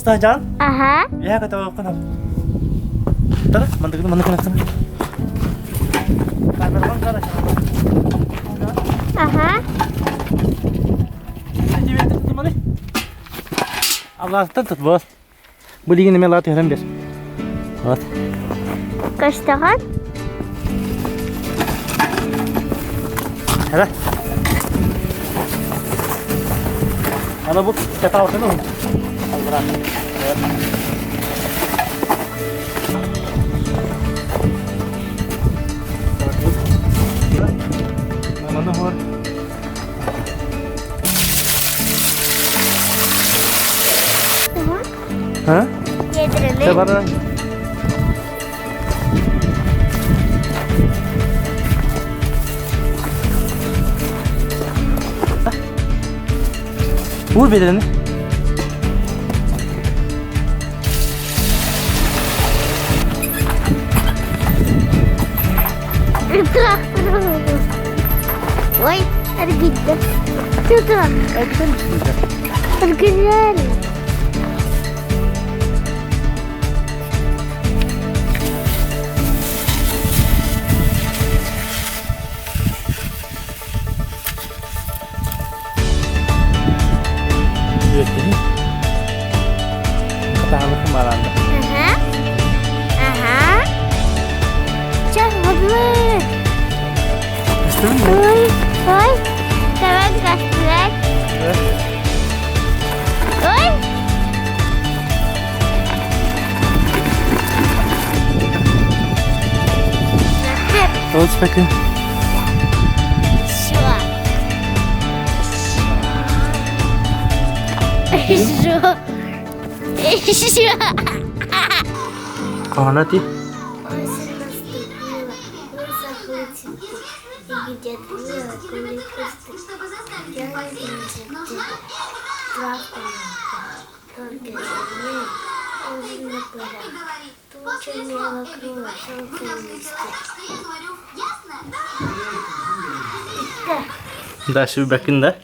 Уста жан? Аха. Үөһэ көтөҕүөххүн ап. Тара, мандыгын маннык гынахсына. Камераҕын кара. Аха. Аллаастан тут вот. Бу билигин эмиэ лаат түһэрэн биэр. Вот. Көстөҕөн? Хара. Ана бу катаалтын уһун. Аллара. Маны хор. Ha? Yedirelim. Bana. Vur bedenini. Ой, эргийдэ. Тутуах. Эргийэн. Хатаһалык баранды. Ага. Ага. Сейчас буду. Ой, ой. Давай кастрать. Ой. Tut bakın. Що? Що? Що? Кохана ти? Осінь наступила, захочете, і від'яднула, коли пустила травку тонке землі, ожина пора, туча мела крила, сонце листя. Дальше bakın da.